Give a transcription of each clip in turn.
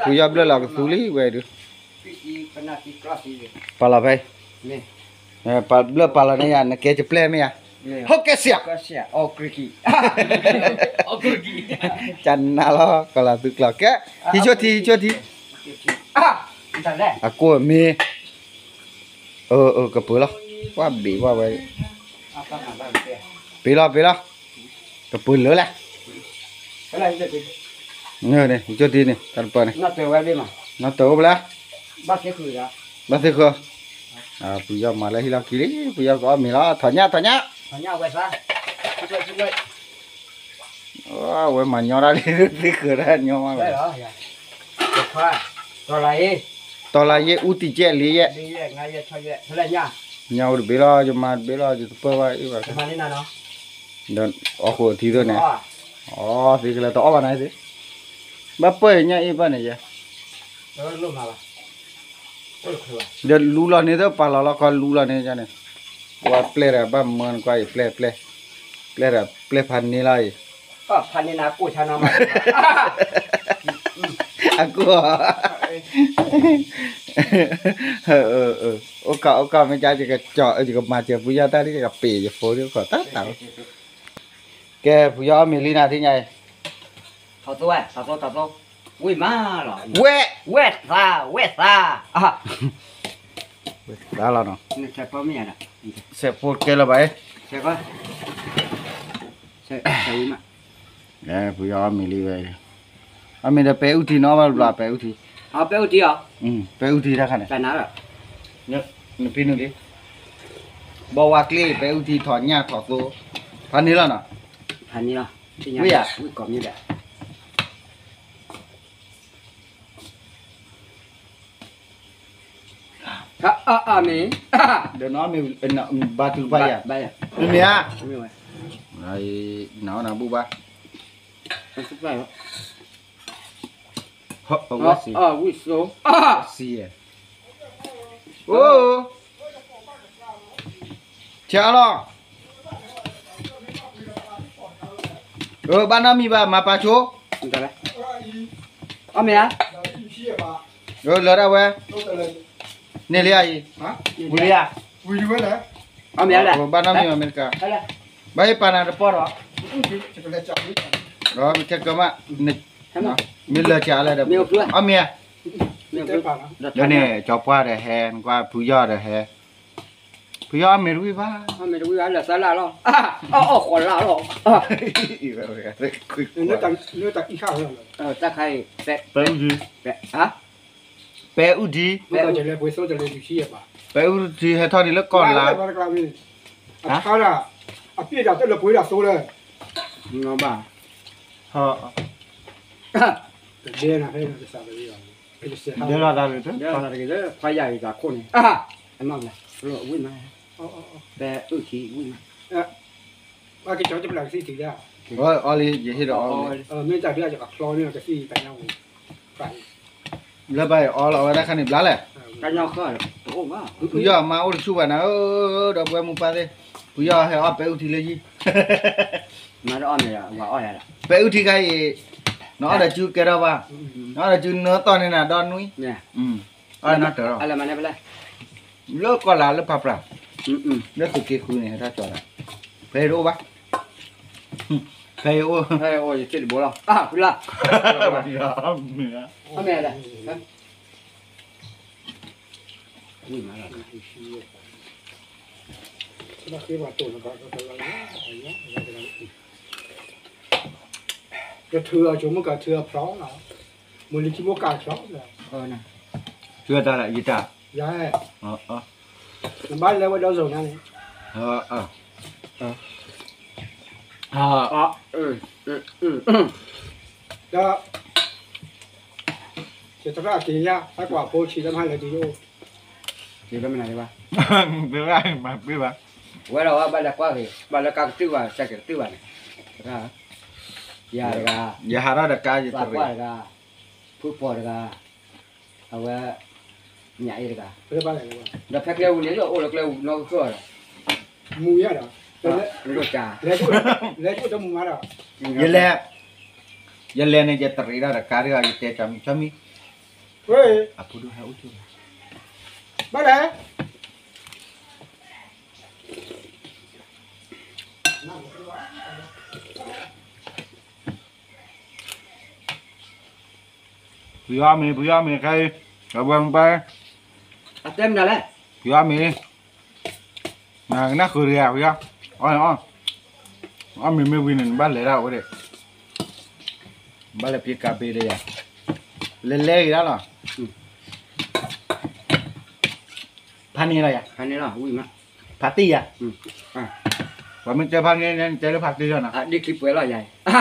ဖုယီၢ်ဘျၢၣ်လီၤကသူလံဝဲဒုး, ပာ်လီၤဖဲ, ဘျၢၣ်ပာ်လီၤန့ၣ်ယၤ နကဲကပျဲၢ်မ့ၢ်ယၤ, ဟိကဲစယၤ, ကနၣ်လီၤ ကလီၤသုကျိာ်ကဲ, ဟံးဆိထံ ဟံးဆိထံ, အကိၢ်မ့ၢ် အၢ အၢ ကပၢၤလီၤ, ကွၢ်ဘ့ၣ်ကွၢ်ဝဲ, ပ့ၤလီၤ ပ့ၤလီၤ, ကပၢၤလၢလဲၣ်, န့ၣ် ဟံးဆိထံန့ၣ် တၢ်တပၢၤန့ၣ်, နီၢ်တၢၤအိၣ်ဖဲလဲၣ်, ဘၣ်သ့ၣ်ဃုာ်, ဖုယီၢ်မၤလၢဟံၣ်လီၢ်ခံလံ, ဖုယီၢ်ကအီၣ်မ့ၤလီၤ, ထီၣ်ညၣ် ထီၣ်ညၣ်, အဝဲမၤညီတၢ်လံ သ့ၣ်ဃုာ်တၢ်ညီမး, တီၤလၤယ့ၣ် အူတံၢ်ကဲလံယဲၢ်, ညၣ်အိၣ်တဘ့ၣ်လီၤ ယမၤတဘ့ၣ်လီၤ ယတပၢၢ်ဘၣ်အ့ၣ်ဘၣ်, ဒီးအီၣ်ဃိးထံသိးန့ၣ်, အီၣ်သ့ကလဲၤတအီၣ်ဘၣ်နၤသ့, ဘၣ်ပၢၢ်ယညၣ်အ့ၣ်ဘၣ်န့ၣ်ယဲ, ဒီးလူလီၤန့ၣ်သ့ ပာ်လီၤလီၤခီလူလီၤန့ၣ်န့ၣ်, ကွၢ်ပျဲၢ်ဒီးဘၣ်မၢနကွၢ်အံၤပျဲၢ်ပျဲၢ်, ပျဲၢ်ဒီးပျဲၢ်ဖးန့ၢ်လီၤအံၤ, အကိၢ်, အိၣ်ကၢအိၣ်ကၢမ့ၢ်ကၢ်ယကကၠီ, ယကမၤစၢၤဖုယီၢ်တၢ်လံ ယကပ့ၤယဖိဒ်ခီတၢ်တၢ်, ကဲဖုယီၢ်အီၣ်မ့ၤလံနၤသ့ၣ်ညါအံၤ, ထီၣ်သိဝဲ ထီၣ်သိ ထီၣ်သိ, ဝံၣ်မးလီၤ, ဝဲ, ဝဲသး ဝဲသး, ဝဲသးလီၤနီၤ, စဲးဖိကဲလၢၤဘၣ်, ဖုယီၢ်အီၣ်မ့ၤလံဝဲ, အီၣ်မ့ၤဒီးပဲအူထံနီၤဘၣ်တဘျီ ပဲအူထံ, ပဲအူထံတခါန့ၣ်, နဖံနုာ်လံ, ဘီဝါကျ့ ပဲအူထံ ထီၣ်ညၣ်ထီၣ်သိ, ဖးန့ၢ်လီၤနီၤ, ဖးန့ၢ်လီၤ, ဝံၣ်ယၤ, ဝံၣ်ကီးမ့ၢ်ဒီး အမ့ၢ်, ဒီးနမ့ၢ်, ဘါထုကဖၣ်ယၤ, မ့ၢ်ဧါ, နအီၣ်နဘူၣ်ဘၣ်, ဝံၣ်စိ, အိ, ဆဲးလီၤ, ဘၣ်နီတမံၤဘၣ် မၤပာ်ဆိ, အမ့ၢ်ဧါ, လၢဒၣ်ဝဲ, န့ၣ်လံဧါအံၤ, ဝံၤလံဧါ, အမ့ၢ်ဧါ, ဘၣ်နီတမံၤဘၣ်မ့ၢ်တကး, ဘၣ်ဟ့ၣ်ပာ်နၤတပီၢ်ဒီး, ခဲကမး, မ့ၢ်လၢဆဲးလၢဒီး, အမ့ၢ်ဧါ, ဒီးန့ၣ် ကၠီပှၢ်ဒီးဟဲ, နကွၢ်ဖုယီၢ်ဒီးဟဲ, ဖုယီၢ်အီၣ်မ့ၤတဝံၣ်ဘၣ်, အီၣ်ဃီလၢ်လီၤ, တၢ်ခါအံၤ, ပဲအူထံ, ပဲအူထံဟဲထီၣ်န့ၣ်လၢကီၢ်လါ, အပျဲၢ်ဒၣ်တလၢပှ့ၤဒၣ်သိလၢ, ဘၣ်, ဒဲလီၤတၢ်လၢ, ဒဲလီၤတၢ်လၢခွါယၤအံၤတၢ်ခိၣ်န့ၣ်, ဝံၣ်မး, ပဲအူထံဝံၣ်မး, ဘၣ်က့ၤကၠီတပျၢ်ကသံၣ်တံၢ်ဒၣ်, အီလံ ယဟ့ၣ်ဒီးအီလံ, မ့ၢ်တၢ်ဒုးအကချီန့ၣ်ကသံၣ်တၢ်ညါဝံၤ, လၢဘၣ်အီလီၤဝဲဒၣ်ခါန့ၣ်ဘျါလဲၣ်, ဖုယီၢ်မါအိၣ်တဆူၣ်ဘၣ်နၤဧၢ, ဒီပုၢ်ဝဲၢ်မုၢ်ပၢ်သ့ၣ်, ဖုယီၢ်ဟဲအီၣ်ပဲအူထံလၢယံၤ, ပဲအူထံခါအံၤ, နအီၣ်ဒီးစုကဲထီၣ်ဘၣ်, နအီၣ်ဒီးစုနၢသီၣ်န့ၣ်နၤဒီနွံ, အီၣ်နတၢၤလီၤ, လၢကီၢ်လါလၢဖးပြၢ်, လၢသုးက့ဃုန့ၣ် ဟဲထီၣ်ကၠီၤဒၣ်, ဖဲအံၤတအိၣ်ဘၣ်, ဖဲအံၤအိၣ်, ဖဲအံၤအိၣ်ယထံၣ်တဘိလီၤ, ဖုလၢ်, အမ့ၢ်လဲၣ်, ဝံၣ်မးလီၤ, ကထုးအီၤဆိမိၣ်ကထုးအဖျီလီၤ, မိၢ်လံၤခံမိၣ်ကးဖျီလီၤ, ထုးတၢ်လၢယတၢ်, ယၤ, နဘၣ်လဲၤဝဲဒီးစိၤညါန့ၣ်, ဒီး, ယသရၣ်က့ၤယၤ ဟဲကွၢ်ဖိဆံးလၢမဟါလၢာ်က့ၤယအိၣ်, က့ၤလၢမနုၤဘၣ်, သရၣ်မၤပှ့ၤဘၣ်, ဝဲဒီးဝဲဘၣ်လဲၤကွၢ်က့ၤ ဘၣ်လၢကါကတုၢ်ဘၣ် စဲးကတုၢ်ဘၣ်န့ၣ်, ယၤတဂၤ, ယဟးထီၣ်ဒီးကါယသရၣ်တဂၤ, ဖုပီၤတဂၤ, အဝဲ, ညၣ်အ့တဂၤ, ဒီးဖဲကျဲဝူၤန့ၣ်အိၣ်လၢကျဲဝူၤနီၢ်ကစၢ်ဒီး, မူၤယၤဒီး, လဲၤ, လဲၤတမူၤမးဒီး, ယလဲၤ, ယလဲၤန့ၣ် ယတရံးဒၣ်တကါတဂၤ ယတဲကၠီမံၤ ကၠီမံၤ, ဝဲ, အဖိဒိၣ်ဟဲအိၣ်ဆိး, ဘၣ်လဲၣ်. ဖုယီမ့ၤ ဖုယီမ့ၤ ခဲအံၤ, အဝဲမပၢ်, အတဲမနုၤလဲၣ်, ဖုယီမ့ၤ, နကနၣ်ဃုာ်တဂၤ ဖုယီ, အီၣ်, အီၣ်မ့ၤမ့ၢ်ဝံၤန့ၣ် နဘၣ်လဲၤဒၣ်ဝဲဒၣ်, ဘၣ်လဲၤပှ့ၤကးဘ့ဒီးယၤ, လဲၤလဲၤဂ့ၤဒၣ်လီၤ, ဖးန့ၢ်လီၤယၤ, ဖးန့ၢ်လီၤ, ဝံၤမး, ဖးတံၢ်ယၤ, ပှၤမ့ၢ်တဲဖးန့ၢ်န့ၣ် တဲလၢဖးတံၢ်လီၤနီၤ, ဒ်ချံပှဲၤလီၤယၤ,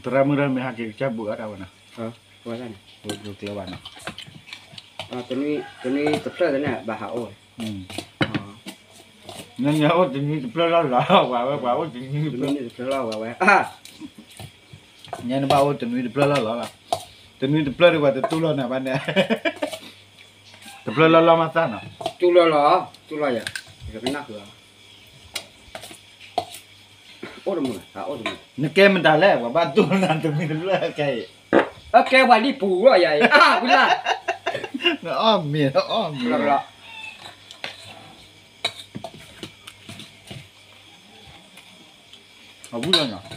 သရၣ်မုၣ်တၢ်မ့ၢ်ဟးက့ၤကစၢ်ဘူးအတၢ်ဝဲနီၤ, ဝဲဒၣ်န့ၣ်, ကျဲဘၣ်နီၤ, တနွံတဖျၢၣ်န့ၣ် ဘၣ်ဟးအိၣ်ဝဲ, ညါအိၣ်တနွံတဖျၢၣ်လီၤလီၤ, ဝဲဝဲ ပှၤအိၣ်တနွံတဖျၢၣ်လီၤ ဝဲဝဲ, ညါနဘၣ်အိၣ်တနွံတဖျၢၣ်လီၤလီၤ, တနွံတဖျၢၣ်ဒ်ပှၤတတူၢ်လိာ်နၤဘၣ်န့ၣ်, တဖျၢၣ်လီၤလီၤမးသၣ်နီၤ, တူၢ်လိာ်လီၤ, တူၢ်လိာ်ယၤ, ယကနၣ်ဃုာ်, အိၣ်တမုာ်, အိၣ်တမုာ်, နကဲမတၤလဲၣ် ပှၤဘၣ်တူၢ်နၤတနွံတဖျၢၣ်ခဲအံၤ, အကဲပှၤဒ်ပူၤလီၤယၤအံၤ, ဝံၤလၢ, နအီၣ်မ့ၤ နအီၣ်မ့ၤ အဝံၣ်လီၤနီၤ,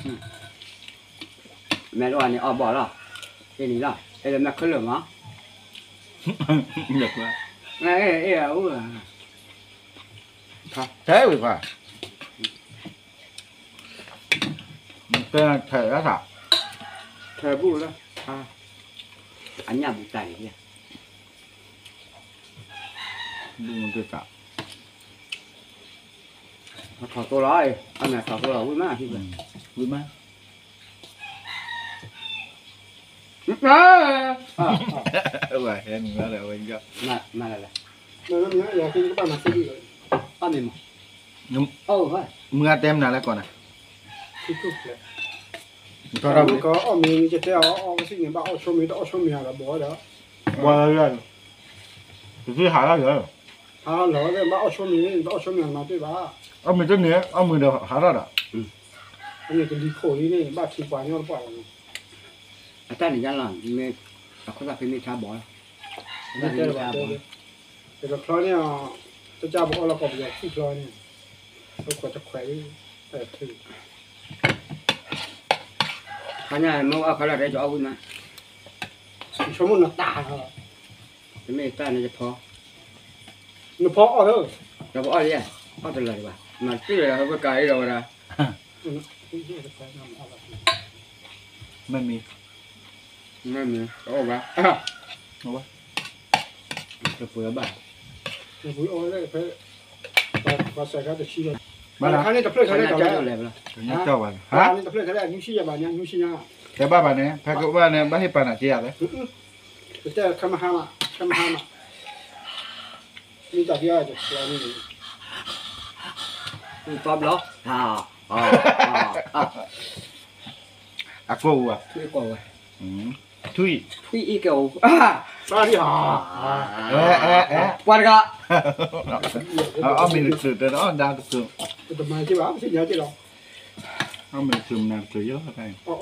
မ့ၢ်တအိၣ်န့ၣ်အီၣ်ဘီၣ်လီၤ, အ့ၣ်နံၤလီၤ, အဲၣ်ဒိးမ့ၢ်ခဲလၢာ်မး, အဲၣ်, ထဲဝံၤခွါ, ထဲ, ထဲဘူးလၢ, အညၣ်ဘူးတၢ်န့ၣ်, ဘူးမ့ၢ်တၢ် ထီၣ်သိလီၤ, အမ့ၢ်ထီၣ်သိလီၤ ဝံၣ်မး, ဝံၣ်မး, ဝဲဟဲနုာ်လီၤဒီးဝဲ, မ့ၢ်, မုၢ်ဂၤတဲမနုၤလဲၣ်ကီးနၤ, အီၣ်မ့ၤ ယတဲအီၤ အီၣ်ကစံၣ်န့ၣ် ဘၣ်အီၣ်ဆိမ့ၤ တအီၣ်ဆိမ့ၤဒီးဘီဒီး, ဘီလၢ, တသ့ဟးထီၣ်လၢ, ဟးလီၤသ့ၣ် ဘၣ်အီၣ်ဆိမ့ၤ တအီၣ်ဆိမ့ၤမၤတ့ၢ်ဘၣ်, အီၣ်မ့ၤတန့ၣ် အီၣ်မ့ၤဒီးဟးထီၣ်ဒီး, အန့ၣ်ကလံၤခိၣ်လံန့ၣ် ဘၣ်ထံပှၤညီတပှၢ်လီၤန့ၣ်, အတၢ်န့ၣ်ယါလီၤ, မ့ၢ်, အခိၣ်သၣ်ဖဲမ့ၢ်ဆါဘီလီၤ, မ့ၢ်တဲဘၣ်တဲ, တချီန့ၣ်, တၢ်ပအီၣ်လီၤကီၢ်ပယီၤထံချီန့ၣ်, တခွဲးတခွဲးလံ, ခါညါမ့ၢ်အီၣ်ခါလီၤတဲကီအီၣ်ဝံၣ်မး, ဆိကမိၣ်နတၢ်လီၤ, တမ့ၢ်တၢ်န့ၣ်ယဖီ, နဖီအီၣ်လၢ, နဖီအီၣ်လံ, အီၣ်တလၢာ်ဒံးဘၣ် မၤတ့ၢ်လီၤ ဟဲဝဲကၤအံၤဒီးဝဲဒၣ်, မ့ၢ်မံၤ, မ့ၢ်မံၤ တအိၣ်ဘၣ်, တပှဲၤဘၣ်, ဘၣ်ခါန့ၣ်တဖျၢၣ်ခဲလၢာ်, တဖျၢၣ်ခဲလၢာ်, နူဆံယဘၣ်ညါ, နူဆံညါ, တဲဘၣ်ဘၣ်န့ၣ် ဖဲကဘၣ်န့ၣ် ဘၣ်ဟ့ၣ်ပာ်နၤက့ယၤလဲၣ်, ပတဲခဲမဟါမး ခဲမဟါမး, မ့ၢ်တၢ်ဖျါတဖျါန့ၣ်, သီဘျီ, အကိၢ်ဝဲ, ထွံၣ်အကိၢ်ဝဲ, ထွံၣ်, ထွံၣ်အံၤကဲအိၣ်, ပှၤတဂၤ, အီၣ်မ့ၤတချုး တဲအီၣ်ဒါတချုး, တမၤက့ဘၣ် ပသ့ၣ်ညါက့လီၤ, အီၣ်မ့ၤတချုးမနၤတချုးယဲလီၤ,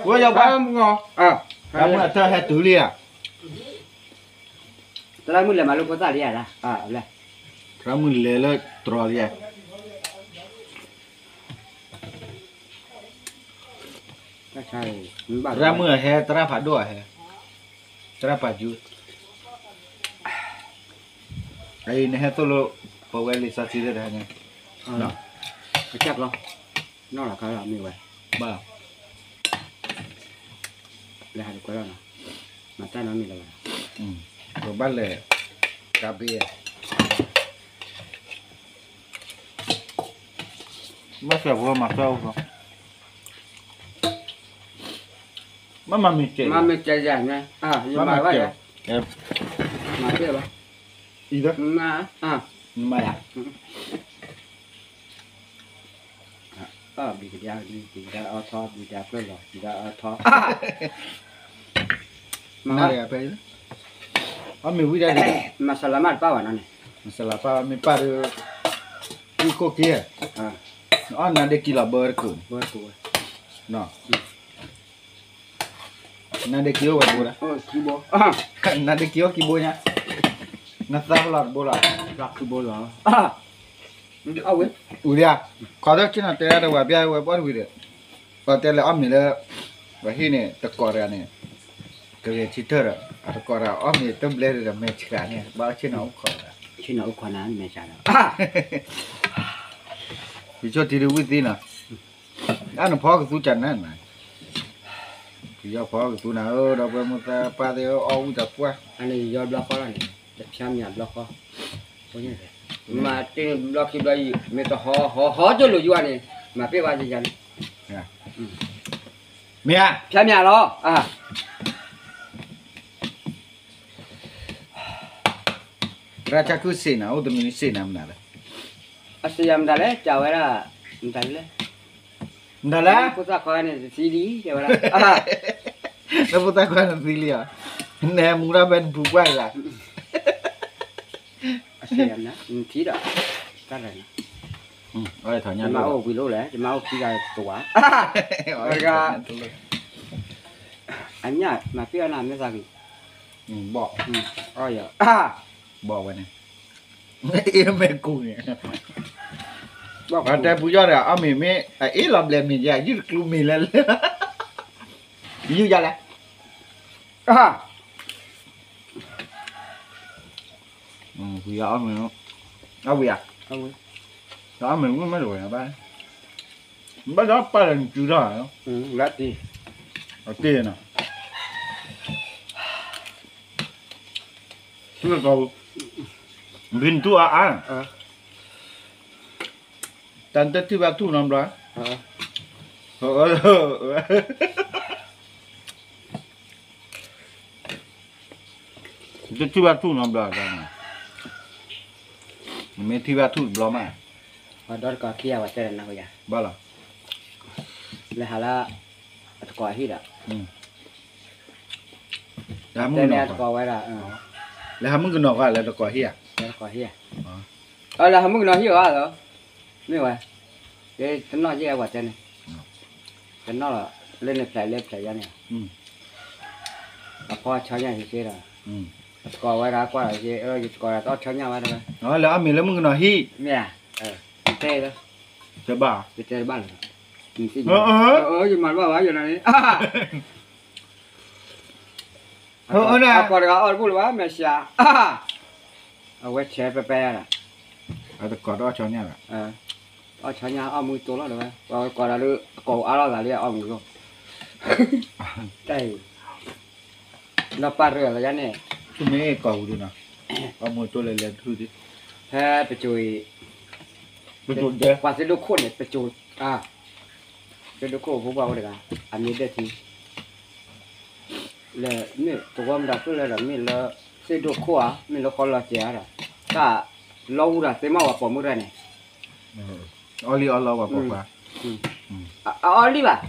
ဝဲယၤပှၤ, သရၣ်မုၣ်အတၢ်ဟဲတုၤလံဧါ, သရၣ်မုၣ်လဲၤမၤလိဖိသၣ်လံဧါ, သရၣ်မုၣ်လဲၤလၢတြီၤလံဧါ, သရၣ်မုၣ်အဟဲ သရၣ်ဖးဒိၣ်အဟဲ, သရၣ်ပာ်ကၠူ, အံၤနဟဲသိၣ်လိ ပဝဲလံာ်စီဆှံသ့ၣ်တဟဲန့ၣ်, အကၢ်ကျီ, နီၢ်လီၤခါလီၤမ့ၢ်ဝဲ, ဘၣ်, လဲၤဟးတကွဲလီၤနီၤ, မၤတၢ်နီတမံၤလၢၤဘၣ်, ပဘၣ်လဲၤ, ကးဘ့, ဘၣ်ဆၣ်ဖိမၤတၢ်အိၣ်လီၤ, မ့ၢ်မၤမ့ၢ်ကဲ, မၤမ့ၢ်ကဲယၤန့ၣ်, ယမၤဘၣ်ယၤ, မၤတ့ၢ်ဘၣ်, အံၤ, မၤ, မၤယၤ, ဘံကဒါ, ဘံကဒါအီထီ, ဘံကဒါကျၢၢ်လီၤ, ဘံကဒါအီထီ, မၤ, အီၣ်မ့ၤဝံၤဒၣ်, မၤစလၤမးတပၣ်ဘၣ်နီၤန့ၣ်, မၤစလၤပၣ်မ့ၢ်ပၣ်ဒီး, အိၣ်က့ၤ, အီၣ်နါဒ့ကံလီၤဘၢတကုာ်န့ၣ်, နါဒ့ကံအိၣ်ဝဲဘိဒၣ်, နါဒ့ကံအိၣ်ခံဘိညါ, နသးပလီၢ်တဘိလီၤ, ဝံၤဒၣ်, ခီသီၣ်ဆ့ၣ်နီၤတဲဒၣ်တဝၤပျၢ်ဝဲဘီတဝံၤဒီး, ပှၤတဲလဲၤအီၣ်မ့ၤလၢ, ပှၤဟံၣ်န့ၣ် တကိးတဂၤန့ၣ်, ကဂဲၤဆံထၢၣ်ဒီး, အတကိးတဂၤအီၣ်မ့ၤတဘျဲၣ်ဒီးမဲာ်ဆှးန့ၣ် ဘၣ်ဆ့ၣ်နီၤအိၣ်ခိးဒီး, ဆ့ၣ်နီၤအိၣ်ခိးနၤမဲာ်ဆှးဒီး, ယဆိၣ်ထံဒုးဝံၣ်သံနီၤ, အနဖီကသူကနၤနၤ, ကယီဖီကသူနၤဧၢ ဒီပုၢ်ဝဲၢ်မိၢ်သၢပၢ်သ့ၣ်ဧၢ အီၣ်ဝံၣ်တပှၢ်, အန့ၣ်ယီဘျီဃီလီၤန့ၣ် တဖျါမ့ၢ်ဘျီဃီ, မၤတ့ၢ်ဘျီခံဘျီအံၤ မ့ၢ်တဟီဟီဟီကလိာ်ယွၤန့ၣ် မၤပ့ၢ်ဘၣ်ယၤန့ၣ်, မ့ၢ်ဧါ ဖျါမ့ၢ်လီၤ, ရၢ်ခၢၣ်စ့ၣ်နၤ အိၣ်တမံၤစ့ၣ်နၤမနုၤလဲၣ်, အစ့ၣ်ယၤမတၤလဲၣ် ကးဝဲဒၣ်, မတၤလဲၣ်, မတၤလဲၣ်, ဖိသၣ်ခွါန့ၣ်တသံလံ တဲဝဲဒၣ်, လၢဖိသၣ်ခွါန့ၣ်သံလံဧါ, နမူဒါဖဲနပူၤပှၢ်လၢ် အစ့ၣ်ယၤမနုၤ နထံၣ်ဒီး, တၢ်တဂၤန့ၣ်, ယမါအိၣ်ဝံၤလိၣ်လဲၣ် ယမါအိၣ်ခံဂၤတဝၤ, တဂၤ, အညၣ်မၤပ့ၢ်အီၣ်နၤမ့ၢ်သးဂ့ၤ, ဘီၣ်, ဘီၣ်ဝဲန့ၣ်, အ့ၣ်မ့ၢ်ကူန့ၣ်, ပှၤတဲပူၤယီၢ်ဒီး အီၣ်မ့ၤမ့ၢ် အအ့ၣ်လီၤဘျဲးမ့ၤယၤ ယုၢ်တကျူမ့ၤလဲၣ်လဲၣ်, ယုၢ်ယၤလဲၣ်, ပူၤယီၢ်အီၣ်မ့ၤ, အဝံၤဧါ, အီၣ်မ့ၤမ့ၢ်တဝဲဘၣ်, ဘၣ်ဒီးပၢ်ဒီးနစုထီၣ်, အတ့ၢ်နီၤ သုကီး, ဘံနထူၣ်အါအါ, တၢ်နတထံၣ်ဘၣ်ထူၣ်နီတဘျီ, တထံၣ်ဘၣ်ထူၣ်နီတဘျီ, နမ့ၢ်ထံၣ်ဘၣ်ထူၣ်တဘျီမး, ပှၤဒီတကီၢ်ခံဂၤဝဲတဲဒီးနၤဝဲယၤ, ဘၣ်လီၤ, လဲၤဟးလၢ အတကိးဟံၣ်ဒီး, တဲန့ၣ်အတကိးဝဲဒၣ်, လဲၤဟးမုၣ်ကနီၤဃီလၢတကိးဟံၣ်ဧါ, လဲၤဟးမုၣ်ကနီၤဟံၣ်ဧါ, မ့ၢ်ဝဲ, တနီၣ်ယဲၢ်ဝဲတဲန့ၣ်, တနီၣ်လီၤ, လၢန့ၣ်ဖျဲးလၢဖျဲးယါန့ၣ်, အဖီဆီညၣ်ဟံၣ်က့ဒီး, အတကိးဝဲဒၣ်ကွၢ်လီၤက့, ယတကိးဒီးတအီၣ်ဆီညၣ်ဝဲတဲဝဲ, လဲၤအီၣ်မ့ၤလၢမုၣ်ကနီၤဟံၣ်, မ့ၢ်ဧါ, တဲလၢ, တဲတဘၣ်လၢ, ယမၤတဘၣ်ဘၣ် ယနၤန့ၣ် အကိးတဂၤအီၣ်တဘူၣ်လၢၤဘၣ် မဲာ်ဆှး, အဝဲဆဲးပဲပဲဒီး, အတကိးတအီၣ်ဆီညၣ်ဘၣ်, အီၣ်ဆီညၣ်အီၣ်မူတိၢ်လီၤတဲဝဲ, ပှၤကိးဒီးလၢ အကိးအါထီၣ်သးလံအီၣ်မူတိၢ်, တၢ်အံၤ, ဒီးပာ်ရၢၢ်သးယါန့ၣ်, မ့ၢ်ကိးဝံၤဒ်နီၤ, အီၣ်မူတိၢ်လဲၤလဲၤတဖုဒ်, ဖဲပစိၤအံၤ, ပှၤသ့ၣ်ဒိၣ်ခိၣ်န့ၣ် ပစိၤ, သ့ၣ်ဒိၣ်ခိၣ်ဖိပှၢ်အိၣ်တဂၤ, အမံၤဒၢထံ လၢမ့ၢ်တဝီမတၤဖျၢၣ်လၢဒီး မ့ၢ်လၢသ့ၣ်ဒိၣ်ခိၣ်ဧါ မ့ၢ်လၢဃီလီၤစဲးဧါဒီး, တၢ်လီၤဝူဒီးသ့ၣ်မးဝဲပိာ်မုၣ်တဂၤန့ၣ်, အီၣ်လံအီၣ်လီဝဲပိာ်ခွါ, အအီၣ်လံဘၣ်,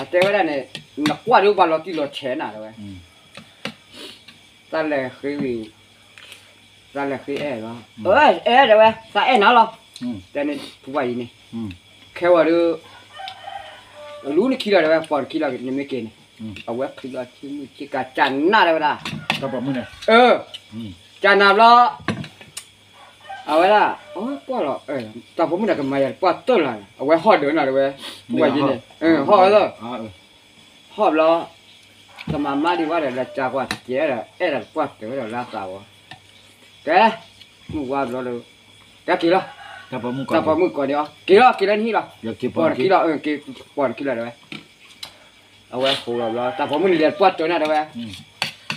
အတဲဝဲဒၣ်န့ၣ်, နကွၢ်ဒ်ပှၤလီၤတံၢ်လီၤဆဲးနၤတဲဝဲ, သးလဲၤဃ့ဝံၤ, သးလဲၤဃ့အဲၣ်လီၤ, အဲၣ်တဲဝဲ သးအဲၣ်နၤလီၤ, တဲန့ၣ်ဖုပှၢ်အံၤန့ၣ်, ခဲဝဲဒီး လူနခံလီၤတဲဝဲ ပိာ်တခံလီၤ နမ့ၢ်က့ၤန့ၣ်, အဝဲချံးလီၤဆံမုၢ်ဆံကၤ ကနၣ်တဲဝဲဒၣ်, ကနၣ်ဘျီ, အဝဲဒၣ်, ကွၢ်လီၤ, တၢ်ပိာ်မုၣ်န့ၣ်ကမၤယၤတပှၢ်တၢၢ်လီၤ, အဝဲဟီၣ်ဒၢးနၤတဲဝဲ, ပှၢ်ယံၤန့ၣ်, ဟီၣ်ဝဲလီၤ, ဟီၣ်ဘျီ, တမၤမါဒံးဝဲဒီး လၢကကွၢ်တကဲဒီး အဲၣ်ဒိးတပှၢ်တၢၢ်ဒီးလၢသးဝဲ, ကဲ, မုၢ်ဝါဘျီဒီး, ကဲက့ၤလီၤ, တၢ်ပိာ်မုၣ်ကိးန့ၢ်အီၤ, က့ၤလီၤ က့ၤလၢနဟံၣ်လီၤ, ပိာ်တခံလီၤ, ပိာ်တခံလီၤတဲဝဲ အဝဲဃိးလီၤဘျီ တၢ်ပိာ်မုၣ်န့ၣ်လဲၤတပှၢ်တၢၢ်နၤတဲဝဲ,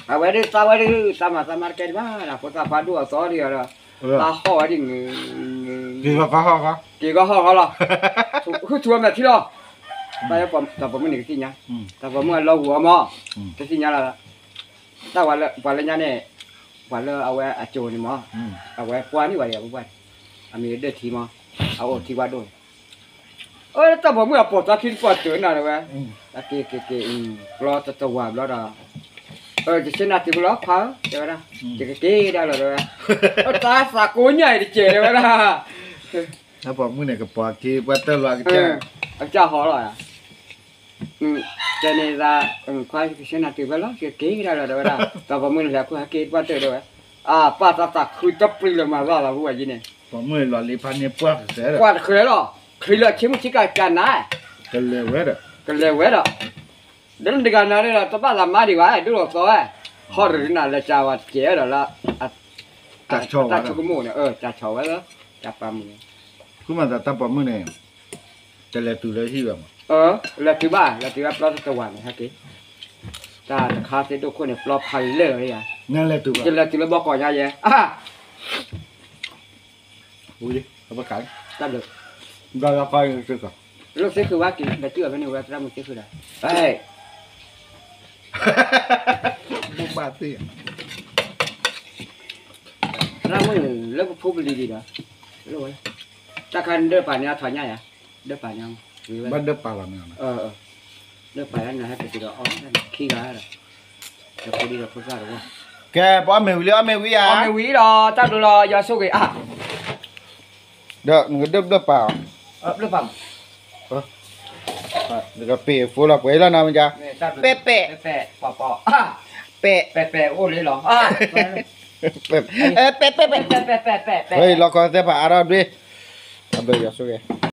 အဝဲဒၣ်သးဝဲဒၣ် သးမၤသးမါတကဲဒံးဘၣ်ဒီး ဖိသၣ်ခွါဒိၣ်အသီဒံးဒီး, သးဟီၣ်ဝဲဒၣ်, က့ၤကီဟီၣ်ဃီလီၤ, ဟုၣ်ထူအမဲာ်ထံလီၤ, တၢ်ပိာ်မုၣ်န့ၣ်ကသ့ၣ်ညါ, တၢ်ပိာ်မုၣ်အလီၢ်ဂူၤအီၤမး, ကသ့ၣ်ညါလီၤ, တၢ်ပှၤလၢညါန့ၣ်, ပှၤလၢအဝဲအစိၤန့ၣ်မး, အဝဲပှၢ်န့ၣ်ဝဲဒၣ်ပှၢ်, အမံၤဒၢထံမး, အအိၣ်ထံဝါဒိၣ်န့ၣ် အတၢ်ပိာ်မုၣ်အပိာ်သးခံတပှၢ်တၢၢ်နၤတဲဝဲ, က့ၤက့ၤက့ၤ, ဘျီတတဝၤဘျီဒီး, ယဆ့နၤတုၤကလီၤခွါဧၢ တဲဝဲဒၣ်, ယကက့ၤဒၣ်လီၤတဲဝဲ, တၢ်သးကိးညၣ်အံၤတကဲးတဲဝဲဒၣ်, တၢ်ပိာ်မုၣ်န့ၣ် ကပီၤက့ၤပှၢ်တၢၢ်လီၤကစၢ်, အကစၢ်ဟီလီၤ, တဲန့ၣ်သး, ခွါကဆှၢနၤတုၤဖဲလီၤ ကက့ၤကဒါလီၤ တဲဝဲဒၣ်, တၢ်ပိာ်မုၣ်န့ၣ်လဲၤခိၣ်ဟဲက့ၤပှၢ်တၢၢ်တဲဝဲ, အပၢ်သးသးခုတပျံၤလၢၤမၤဘၣ်လီၤ ပှၤယံၤန့ၣ်, ပိာ်မုၣ်လီၤလံဖးန့ၢ်ပှၢ်ကစၢ်, ပှၢ်တဃုာ်လီၤ, ချံးလၢဆ့မုၢ်ဆ့ကၤကနၤ, ကလဲၤဝဲဒီး, ကလဲၤဝဲဒီး ဒီးတဂၤနၤဒီး တဘၣ်သးမါဒံးဘၣ် ဒိၣ်လီၤသီဝဲ, ဟီၣ်တရံးနၤလဲၤကၢ်ဝဲတကဲဒီးလၢ, တၢ်ဆိကမိၣ်န့ၣ် တၢ်ဆိဝဲလၢ, တၢ်ပာ်မုာ်န့ၣ်, ဃုမၤသးတၢ်ပိာ်မုၣ်န့ၣ်, တလဲၤတုၤလၢဟံၣ်ဘၣ်မး, လဲၤတုၤဘၣ် လဲၤတုၤဝဲပျီတဝၤန့ၣ်ဟဲက့ၤ, တၢ်တခါသ့ၣ်ဒိၣ်ခိၣ်န့ၣ် ပျီဖးလၢာ်လီၤယၤ, လဲၤတုၤလၢဘီကီၢ်ညါယဲ ဝံၤ, တၢ်ဘျုး, ဘျီလီၤခီ, လိၣ်သ့ၣ်ဃုာ်ဝဲက့ၤ လဲၤတုၤအီၤဖဲန့ၣ် ဝဲသရၣ်မုၣ်သ့ၣ်ဃုာ်ဒီး, ဘိးဘၣ်သ့ၣ်, သရၣ်မုၣ်လၢပဖိပလံၤဒံးဒီး, လိၣ်ဝဲ, တၢ်ခါဒၢပာ်န့ၢ်အထီညါယၤ, ဒၢပာ်န့ၢ်, ဘၣ်ဒၢပာ်လီၤန့ၣ်, ဒၢပာ်န့ၢ်ဟဲက့ၤဒီးအီၣ်, ခံဂၤဒီး, ဒီဖိဒံဒီးဖိသၣ်တဝီ, ကဲ ပအီၣ်မ့ၤဝံၤလံ အီၣ်မ့ၤဝံၤဧါ, အီၣ်မ့ၤဝံၤလီၤ တၢ်ဘျုးလီၤ ယွၤဆိၣ်ဂ့ၤအါ, ဒီးနကဒၢဘျၢပာ်အီၤ, ဘျၢပာ်မး, နကပ့ၤဖိလီၤပှဲၤလီၤနၤမ့ၢ်ကါ, ပဲာ်ပဲာ်, ပဲာ်, ပဲာ်ပဲာ်အိၣ်လံလီၤ, ပဲာ်ပဲာ်, ပဲာ်ပဲာ်, လီၤခီသဲပှၤအါထီၣ်ဒွံ, တၢ်ဘျုးယွၤဆိၣ်ဂ့ၤ